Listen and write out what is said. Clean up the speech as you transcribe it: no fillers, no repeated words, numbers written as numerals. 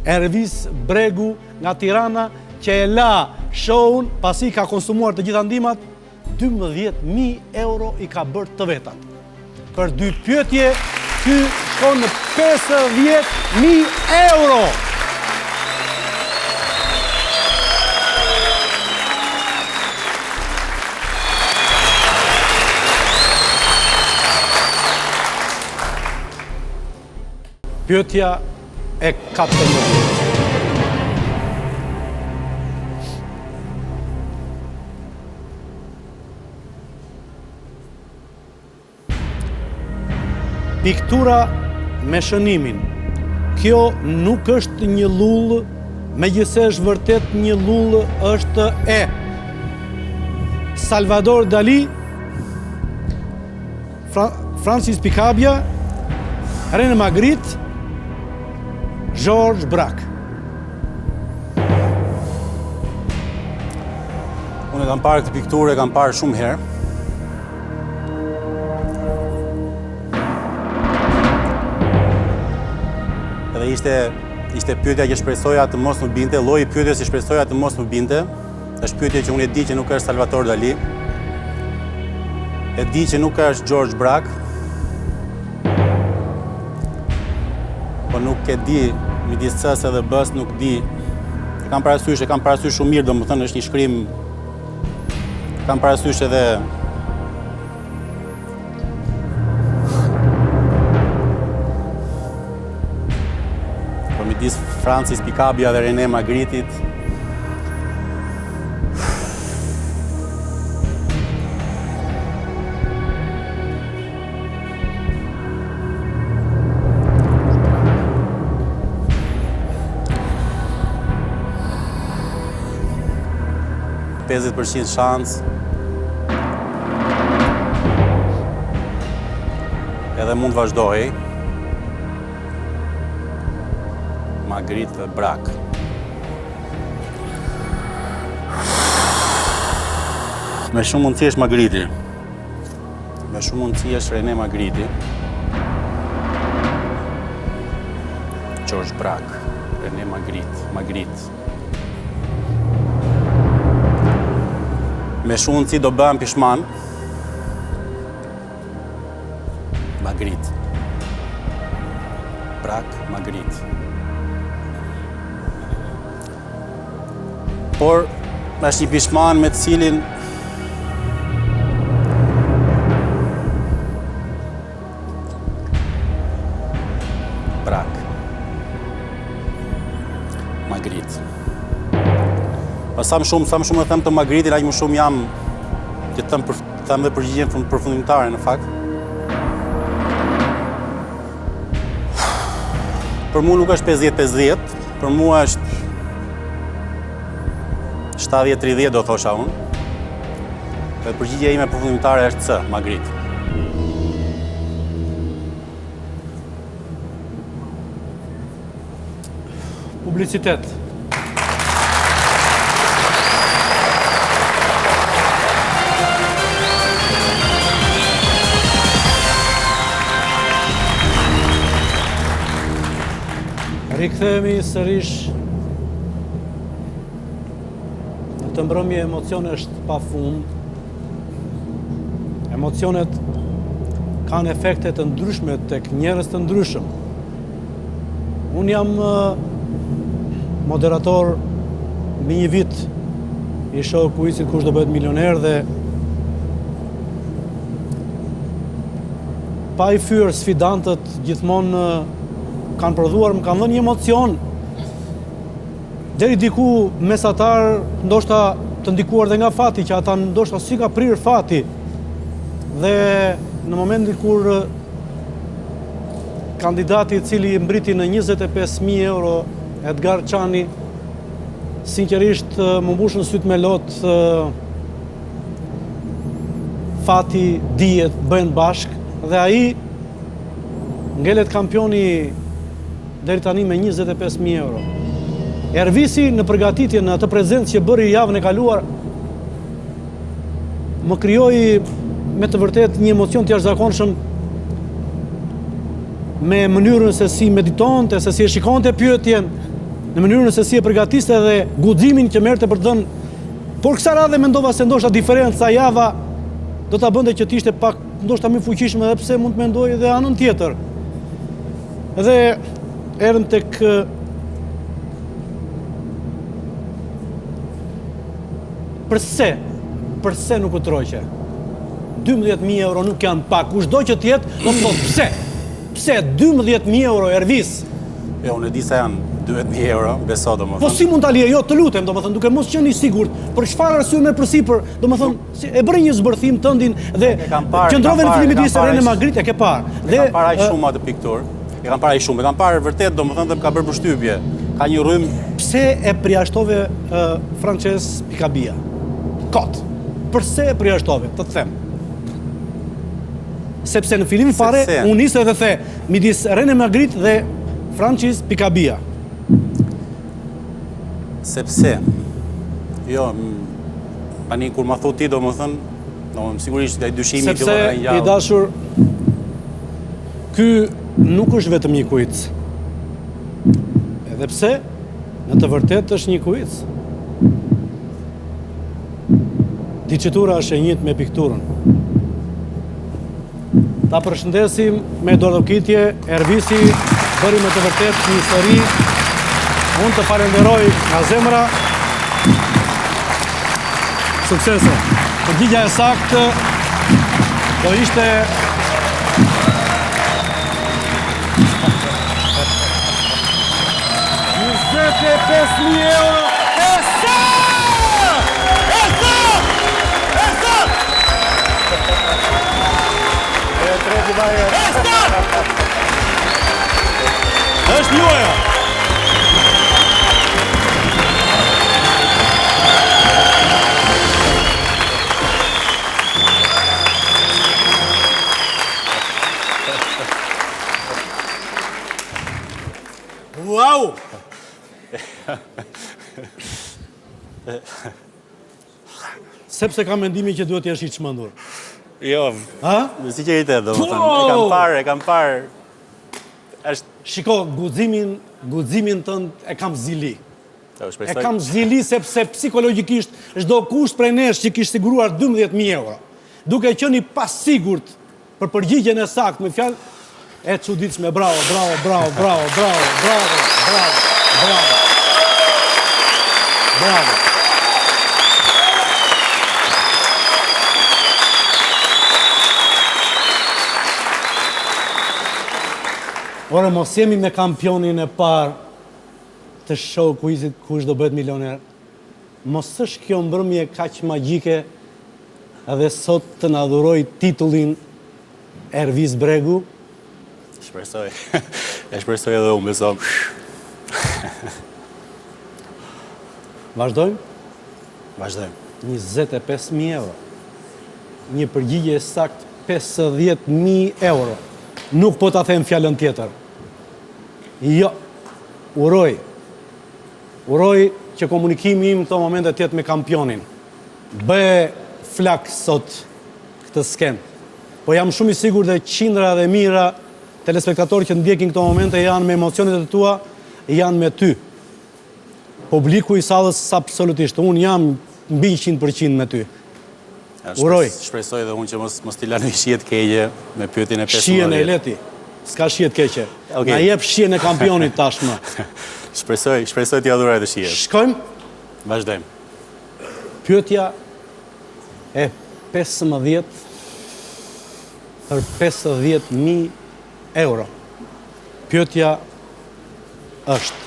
Ervis Bregu nga Tirana që e la shoun pasi ka konsumuar të gjitha ndihmat, 12.000 euro i ka bërë të vetat. Për dy pyetje, ky shkon në 50.000 euro. Pyetja e 14. Piktura me shënimin. Kjo nuk është një llullë, megjithëse është vërtet një llullë është e Salvador Dali, Fra Francis Picabia, René Magritte, Georges Braque. Unë e kam parë këtë pikturë, e kam parë shumë herë. Edhe ishte ishte pyetja që shpresoja të mos më binte, lloji i pyetjes që shpresoja të mos më binte. Është pyetje që unë e di që nuk është Salvador Dali. E di që nuk është George Braque. Po nuk e di midis C-së edhe B-së nuk di. E kam parasysh, e kam parasysh shumë mirë, domethënë është një shkrim. Kam parasysh edhe Po midis Francis Picabia dhe René Magritte-it. 50% shans Edhe mund të vazhdohej. Magritte dhe Braque. Me shumë mundësi është Magritte. Me shumë mundësi është René Magritte. Georges Braque, René Magritte, Magritte. Me shumë mundësi do bëhem pishman. Magritte. Braque, Magritte. Por, është një pishman me të cilin Braque. Magritte. Pa sa më shumë, sa më shumë e them të Magritte-in, aq më shumë jam që të them, për, të them dhe përgjigjen përfundimtare në fakt. Për mua nuk është 50-50, për mua është 70-30 do thosha unë. Dhe përgjigja ime përfundimtare është C, Magritte. Publicitet. Rikthehemi sërish në këtë mbrëmje emocionesh pa fund. Emocionet kanë efekte të ndryshme tek njerëz të ndryshëm. Unë jam moderator mbi një vit i show kuizit kush do bëhet milioner dhe pa i fyer sfidantët gjithmonë kanë prodhuar, më kanë dhënë një emocion deri diku mesatar, ndoshta të ndikuar dhe nga fati, që ata ndoshta s'i ka prirë fati. Dhe në momentin kur Kandidati i cili mbriti në 25.000 euro, Edgar Çani, sinqerisht m'u mbushën sytë me lot, fati, dijet, bëhen bashkë, dhe ai ngelet kampioni deri tani me 25.000 euro. Ervisi në përgatitje në atë prezencë që bëri javën e kaluar, Më krijoi me të vërtetë një emocion të jashtëzakonshëm me mënyrën se si meditonte, se si e shikonte pyetjen. në mënyrën se si e përgatiste dhe guximin që merrte për të dhënë. Por kësaj radhe mendova se ndoshta diferenca java do ta bënte që të ishte pak ndoshta më i fuqishëm edhe pse mund të mendoj edhe anën tjetër. Dhe erdhëm tek Përse? Përse nuk u tërhoqe? 12.000 euro nuk janë pak. Kushdo që të jetë, do të thotë pse? Pse 12.000 euro Ervis? Jo, unë e di sa janë 12.000 euro, beso domethënë. Po si mund ta lije? Jo, të lutem, domethënë, duke mos qenë i sigurt, për çfarë arsye merr përsipër, domethënë, si, e bëre një zbërthim tëndin dhe qëndrove në fillim midis Rene Magritte, e ke parë. Dhe e kam parë aq shumë atë pikturë. E kam parë aq shumë, e kam parë vërtet, domethënë dhe më ka bërë përshtypje. Ka një rrymë Pse e përjashtove uh, Frances Picabia? Kot. Përse e përjashtove? Të të them. Sepse në fillim fare u nise dhe the midis Rene Magritte dhe Francis Picabia. Sepse jo, tani kur ma thu ti domethënë, domethënë sigurisht ai dyshimi Sepse i dashur ky nuk është vetëm një kuic. Edhe pse në të vërtetë është një kuic. Diçitura është e njëjtë me pikturën. Ta përshëndesim me duartrokitje, Ervisi bëri me të vërtetë një histori. Unë të falenderoj nga zemra. Suksese. Përgjigja e saktë do ishte 25.000 euro. E sa! E sa! E sa! E treti vaje. E sa! Është juaja. Wow! Sepse kam mendimin që duhet të jesh i çmendur. Jo. Ha? Me sinqeritet, domethënë. E kam parë, e kam parë. Është Shiko, guximin, guximin tënd e kam zili. E kam zili sepse psikologjikisht çdokush prej nesh që kish siguruar 12000 euro, duke qenë i pasigurt Për përgjigjen e saktë me fjalë e çuditshme. Bravo, bravo, bravo, bravo, bravo, bravo, bravo, bravo. Bravo. Ore, mos jemi me kampionin e parë të show quizit kush do bëhet milioner. Mos është kjo mbrëmje kaq magjike dhe sot të na dhurojë titullin Ervis Bregu? Shpresoj. E shpresoj edhe unë, beso. Vazhdojmë? Vazhdojmë. 25.000 euro. Një përgjigje e saktë 50.000 euro. Nuk po ta them fjalën tjetër. Jo. Uroj. Uroj që komunikimi im në këto momente të jetë me kampionin. Bëje flakë sot këtë skenë. Po jam shumë i sigurt dhe qindra dhe mijëra telespektatorë që ndjekin këto momente janë me emocionet e tua, janë me ty. Publiku i sallës absolutisht, unë jam mbi 100% me ty. Uroj. Shpresoj dhe unë që mos mos t'i lë një shije të keqe me pyetjen e 15. Shijen e le ti. S'ka shije të keqe. Na jep shijen e kampionit tashmë. Shpresoj, shpresoj t'ia dhuroj atë shije. Shkojmë? Vazhdojmë. Pyetja e 15 për 50.000 euro. Pyetja është.